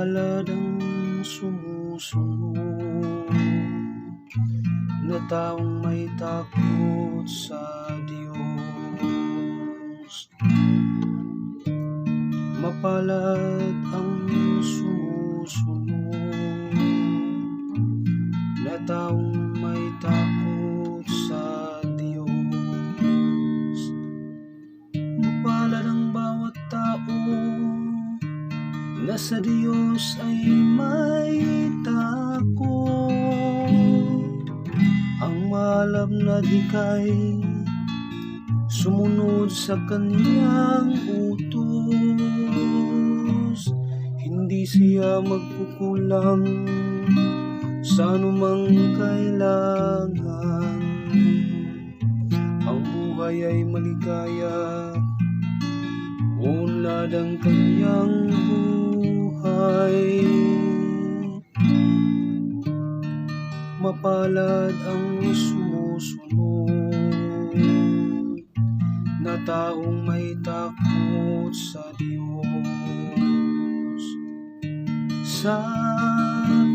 Mapalad ang sumusunod na taong may takot sa Diyos. Mapalad ang sumusunod na taong may takot sa Diyos. Mapalad ang bawat tao na sa Diyos ay may takot. Ang maalab na adhikay, sumunod sa kanyang utos. Hindi siya magkukulang sa anumang kailangan. Ang buhay ay maligaya, unlad ang kanyang buhay. Mapalad ang sumusunod na taong may takot sa Diyos. Sa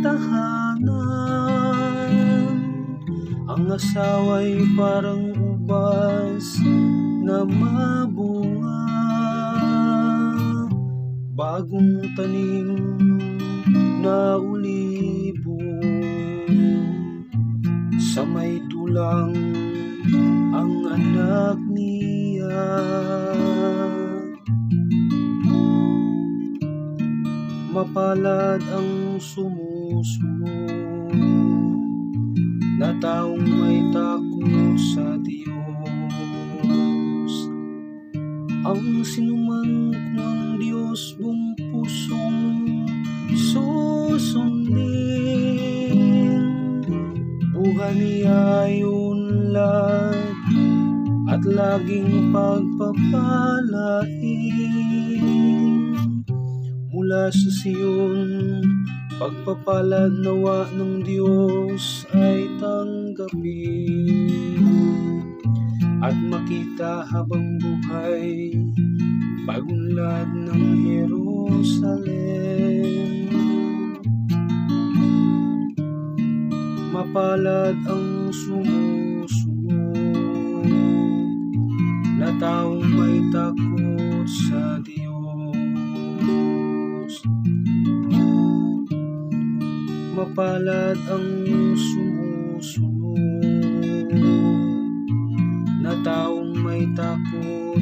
tahanan, ang asawa'y parang ubas na mabunga, bagong tanim na olibo sa may tulang ang anak niya. Mapalad ang sumusunod na taong may takot sa Diyos. Ang sinuman kung ang Diyos buong pusong susundin, buhay niya ay unlad at laging pagpapalain. Mula sa Sion, pagpapalad nawa ng Diyos ay tanggapin at makita habang buhay pagunlad ng Jerusalem. Mapalad ang sumusunod na taong may takot sa Diyos. Mapalad ang sumusunod na taong may takot